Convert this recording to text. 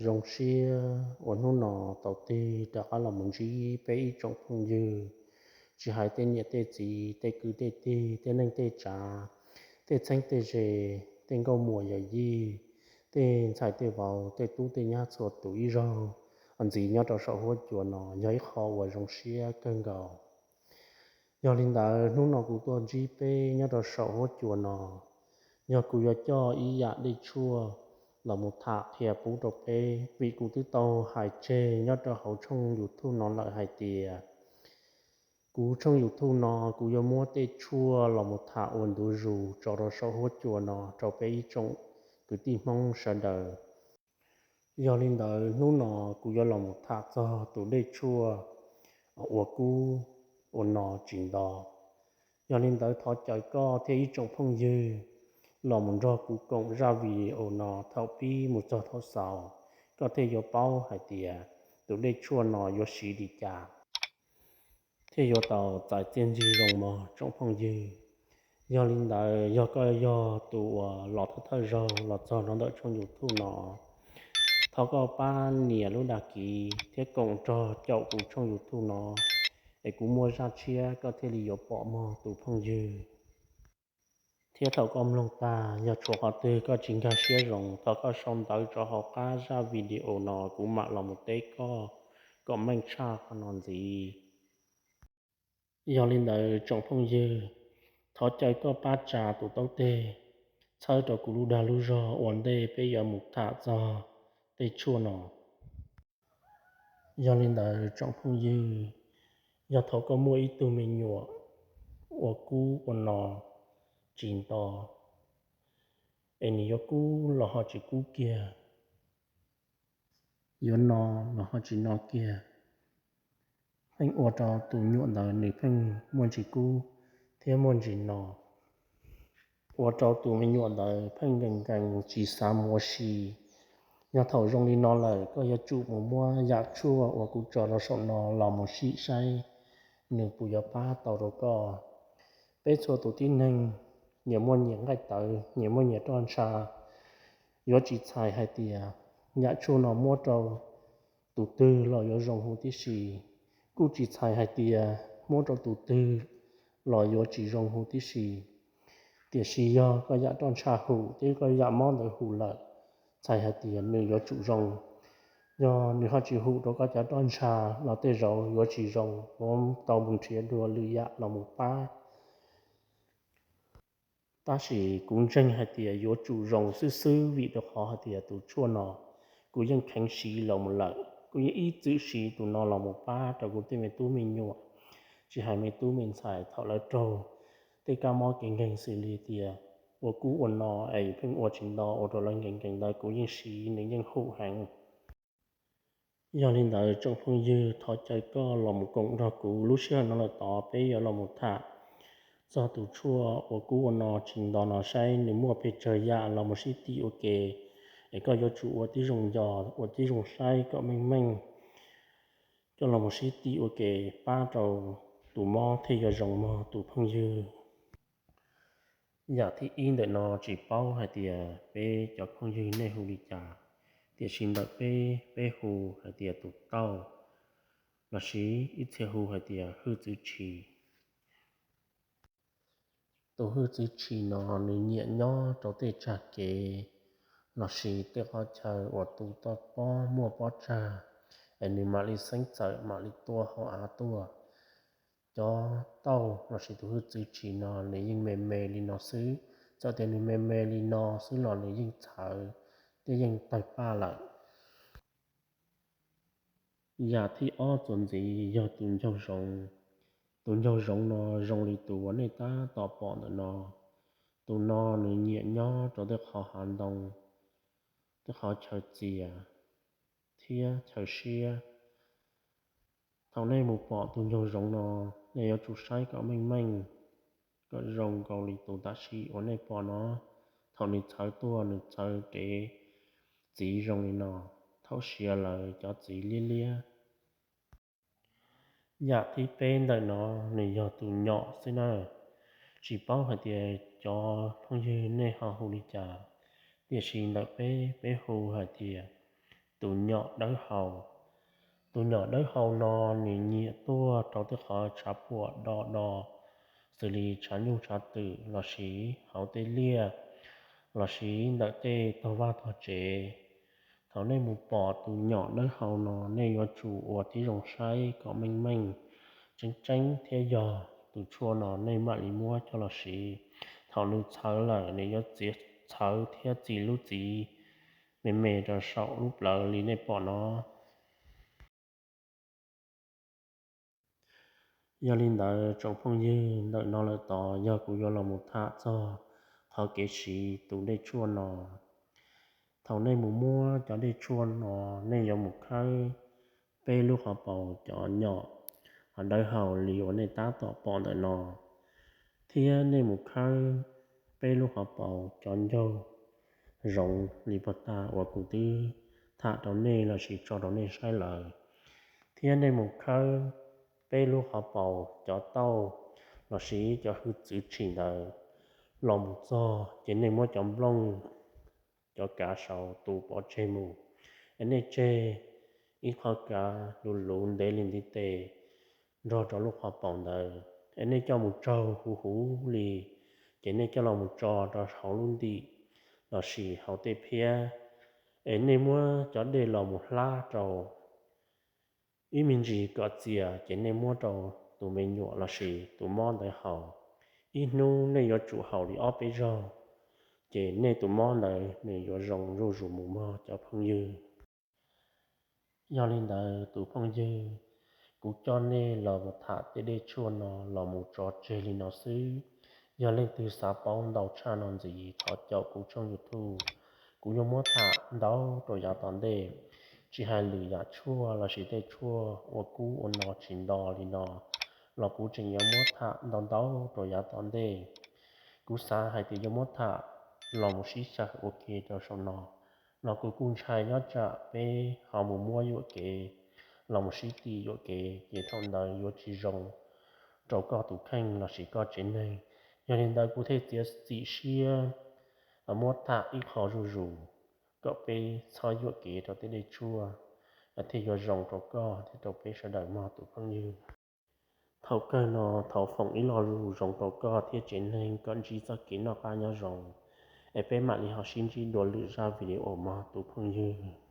Zoo siab uas hnub no tau tig rov qab los mus ntsib peb ib tsoom phooj ywg, tsis hais tej niam tej txiv, tej kwv tej tij, tej neej tej tsav, tej txheeb tej ze, tej nkauj muam yawm yij, tej ntxhais tej vauv, tej tub tej nyab txhua tus ib zaug ntxiv nyob rau saum huab cua no yog ib qho uas zoo siab kawg nkaus. Yog li ntawd hnub no kuv tuaj ntsib peb nyob rau saum huab cua no, yog kuv yuav coj ib yam dej tshuaj los mus tham qhia pub rau peb, vim kuv twb tau hais tseg nyob rau hauv tshooj YouTube no lawm hais tias kuv tshooj YouTube no kuv yuav muab tej tshuaj los mus tham ua ntu zus tso rau saum huab cua no rau peb ib tsoom kwv tij Hmoob sawv daws. Yog li ntawd hnub no kuv yuav los mus tham txog tus dej tshuaj ua kub ua no tsis nto. Yog li ntawd thov caw koj thiab ib tsoom phooj ywg los mus nrog kuv koom zaj video no thaum pib mus txog thaum xaus, koj thiaj yuav paub hais tias tus dej tshuaj no yuav siv li cas thiaj yuav tau txais txiaj ntsig zoo mog tsoom phooj ywg. Yog li ntawd yog koj yog tus uas los thawj thawj zaug los txog rau ntawm tshooj YouTube no, thov koj pab nias lub dag kiv thiab koom nrog caum kuv tshooj YouTube no, es kuv muaj zaj tshiab koj thiaj li yuav pom mog tus phooj ywg. Thiab thaum koj mloog tag yog tshuav qhov twg koj tsis nkag siab zoo, thov koj sau ntawv rau hauv qab zaj video no kuv mam los mus teb koj kom meej tshaj qhov no ntxiv. Yog li ntawd tsoom phooj ywg, thov caw koj pab tsa tus taub teg txhawb rau kuv lub dag lub zog ua ntej peb yuav mus tham txog tej tshuaj no. Yog li ntawd tsoom phooj ywg, yog thaum koj muaj ib tug me nyuam ua kub ua no tsis nto, es nws yuav kub los ho tsis kub kiag, yuav no los ho tsis no kiag, pheej ua rau tus nyuam ntawd nws pheej muaj ntsis kub thiab muaj ntsis no, ua rau tus me nyuam ntawd pheej nkees nkees tsis xav mus ua si. Yog thaum zoo li no lawm koj yuav tsum mus muab yam tshuaj uas kuv tso rau saum no los mus sim saib nws puas yuav pab tau rau koj. Peb txhua tus tib neeg nyias muaj nyias nqaij tawv, nyias muaj nyias roj ntsha. Yuav tsis txhais hais tias yam tshuaj no muab rau tus twg los yuav zoo huv tib si, kuj tsis txhais hais tias muab rau tus twg los yuav tsis zoo huv tib si. Tiam sis yog koj yam roj ntsha hum thiab koj yam mob ntawd hum lawm, txhais hais tias nws yuav tsum zoo. Yog nws ho tsis hum rau koj cov roj ntsha los tej zaum yuav tsis zoo, yuav tau mus nrhiav dua lwm yam los mus pab. Tab sis kuv ntseeg hais tias yuav tsum zoo xwb xwb vim rau qhov hais tias tus tshuaj no kuv yeej kheev siv los mus lawm, kuv yeej ib txwm siv tus no los mus pab rau kuv tej me tub me nyuam, tsis hais me tub me ntxhais thaum lawv raug tej kab mob kev nkeeg xws li tias ua kub ua no es pheej ua tsis nto ua rau lawv nkees nkees ntawd kuv yeej siv nws yeej hum heev. Yog li ntawd tsoom phooj ywg thov caw koj los mus koom nrog kuv lub sij hawm no lawm tod peb yuav los mus tham txog tus tshuaj ua kub ua no tsis nto no saib nws muaj pes tsawg yam los mus sib tim ua ke, es koj yuav tsum ua tib zoo nco, ua tib zoo saib kom meej meej, coj los mus sib tim ua ke pab rau tus mob thiaj yuav zoo mog tus phooj ywg. Yam thib ib ntawm no tsis paub hais tias peb cov phooj ywg nej hu li cas, tiam sis ntawm peb, peb hu hais tias tus tauj, lossis ib txhia hu hais tias hwj txwv tshis. Tus hwj txwv tshis no nws nyiam nyob rau tej tsag kev lossis tej qhov chaw uas tus toj pob muaj pob tsag, es nws mam li xeeb txawm mam li tuaj hauv av tuaj. Cov tauj lossis tus hwj txwv tshis no nws yeej me me li no xwb, txawm tias nws me me li no xwb los nws yeej txhawv thiab yeej tawg paj lawm. Yam thib ob txuas ntxiv yog tus ncaug zoov. Tus ncaug zoov no zoo li tus uas nej tab tom pom ntawm no. Tus no nws nyiam nyob rau tej qhov hav ntoo, tej qhov chaw txias thiab chaw siab. Thaum nej mus pom tus ncaug zoov no, nej yuav tsum saib kom meej meej, kom zoo nkaus li tus tam sim uas nej pom no. Thaum nws txhawv tuaj nws txhawv dev txiv zoo li no, thaum siav lawm cov txiv liab liab. Yam thib peb ntawm no nws yog tus nyom xwb na. Tsis paub hais tias cov phooj ywg nej ho hu li cas, tiam sis ntawm peb, peb hu hais tias tus nyom dawb hau. Tus nyom dawb hau no nws nyiam tuaj rau tej qhov tshav puam do do, xws li tshav nyuj tshav twm lossis hauv tej liaj lossis ntawm tej tog vaj tog tsev. Thaum nej mus pom tus nyom dawb hau no, nej yuav tsum ua tib zoo saib kom meej meej tseeb tseeb thiab yog tus tshuaj no nej mam li muab coj los siv. Thaum nws txhawv lawm, nws yuav txiav txhawv thiab txi lub txiv me me rau saum lub plawv li nej pom no. Yog li ntawd tsoom phooj ywg, ntawm no lawm tod yog kuv yuav los mus tham txog qhov kev siv tus dej tshuaj no. Thaum nej mus muab cov dej tshuaj no, nej yuav mus khawb peb lub qhov paus cov nyom dawb hau li uas nej tab tom pom ntawm no, thiab nej mus khawb peb lub qhov paus cov ncaug zoov li pag tas uas kuv twb tham rau nej lossis tso rau nej saib lawm, thiab nej mus khawb peb lub qhov paus cov tauj lossis cov hwj txwv tshim ntawd los mus txog, ces nej muab cov nplooj, cov kav saud tu pov tseg mus, es nej tseg ib qho kav luv luv ntev li ntiv tes nrog rau lub qhov paus ntawd, es nej coj mus tsaug huv huv li, ces nej coj los mus tso rau hauv lub ntim lossis hauv tej phiab, es nej muab cov dej los mus hlab rau ib me ntsis kom txias, ces nej muab rau tus me nyuam lossis tus mob ntawd haus. Ib hnub nej yuav tsum haus li ob peb zaug, ces nej tus mob ntawd nws yuav zoo zuj zus mus mog cov phooj ywg. Yog li ntawd tus phooj ywg, kuv coj nej los mus tham tej dej tshuaj no los mus tso tseg li no xwb. Yog leej twg xav paub ntau tshaj no ntxiv, thov caum kuv tshooj YouTube, kuv yuav muab tham ntau rau yav tom ntej. Tsis hais lwm yam tshuaj lossis tej tshuaj ua kub ua no tsis nto li no los kuv tseem yuav muab tham ntau ntau rau yav tom ntej. Kuv xav hais tias yuav muab tham los mus sib xyaw ua ke rau saum no, los kuv kuj ntshai nyob tsam peb ho mus muab yuam kev los mus sib tim yuam kev, ces thaum ntawd yuav tsis zoo rau koj tus kheej lossis koj tsev neeg. Yog li ntawd kuv thiaj txiav txim siab muab tham ib qho zuj zus kom peb txhob yuam kev rau tej dej tshuaj, thiaj yuav zoo rau koj thiab rau peb sawv daws mog tus phooj ywg. Thaum kawg no thov foom ib lo lus zoo rau koj thiab tsev neeg kom ntsib txoj kev noj qab nyob zoo, es peb mam li ho sib ntsib dua lwm zaj video mog tus phooj ywg.